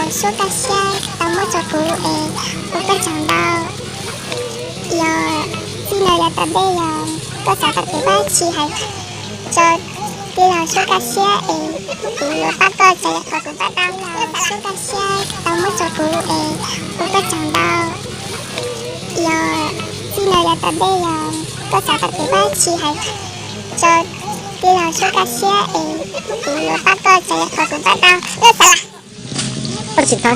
Suab Kaj Siab tau muab rau kuv es ua koj tsaug ntau. Yog txij no yav tom ntej yog koj xav tau tus dab tsi hais rau tij laug Suab Kaj Siab es kuv yuav pab koj txais kom kuv pab tau. Suab Kaj Siab tau muab rau kuv es ua koj tsaug ntau. Yog txij no yav tom ntej yog koj xav tau tus dab tsi hais rau tij laug Suab Kaj Siab es kuv yuav pab koj txais kom kuv pab tau. Koj xav Tab sis thaum,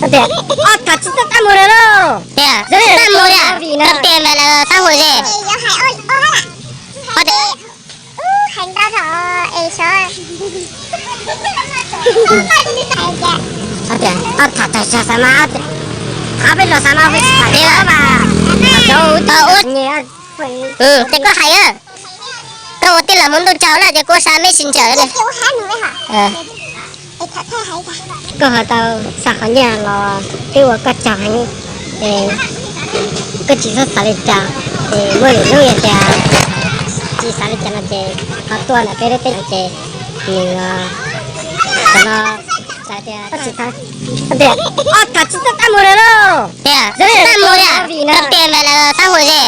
tab tias, ob thaum tsis tau tab mus lawm lauj. Tias, tab mus tias, tab tias mas lawv tab mus ze. Hais ntau thaum es sov. Ob tias, ob thaum tag xav mas, ob peb los xav mas, peb tsis tham tias mas. Ces koj hais, koj ua tij laug Hmoob Ntuj Tsaug na ces kuv xa messenger li. Koj ho tau xa qhov nyiaj los twb ua koj tsaug heev, es koj tsis txhob xav li cas, es muaj lwm hnub yog tias tsis xav li cas no ces ho tuaj ntawm peb lub teb ces nws, no, tias, ob thaum tsis tau tab mus lawm lauj. Tias, tab mus tias, tab tias mas lawv tab mus ze.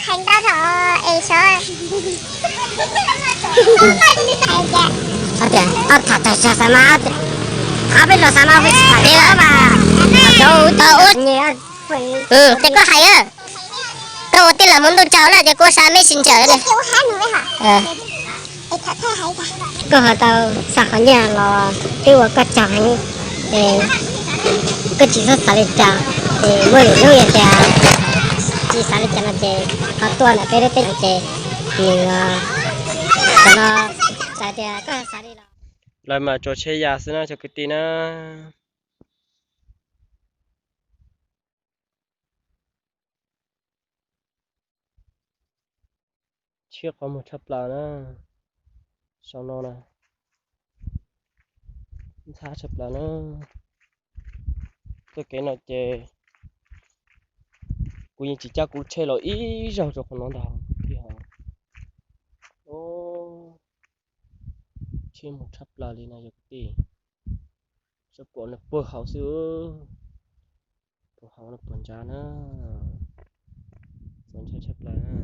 Hais ntau thaum es sov. Tias, ob thaum tag xav mas, ob peb los xav mas, peb tsis tham tias mas. Ces koj hais, koj ua tij laug Hmoob Ntuj Tsaug na ces kuv xa messenger li. Koj ho tau xa qhov nyiaj los twb ua koj tsaug heev, es koj tsis txhob xav li cas, es muaj lwm hnub yog tias tsis xav li cas no ces ho tuaj ntawm peb lub teb ces nws, no, tias koj xav li los. Lawv mas tsuas tsheb ya xwb na cov kwv tij na. Tshiab qhov muag tshaj plaws na. Saum no na, ntxhab tshaj plaws na. Txoj kev no ces kuv yeej tsis cab kuv tsheb los ib zaug rau qhov no ntag. Tshiab muag tshaj plaws li no yog kwv tij. Tsuas pom nws puag hauv xwb, puag hauv no puag ntsa na. Txaus ntshai tshaj plaws na.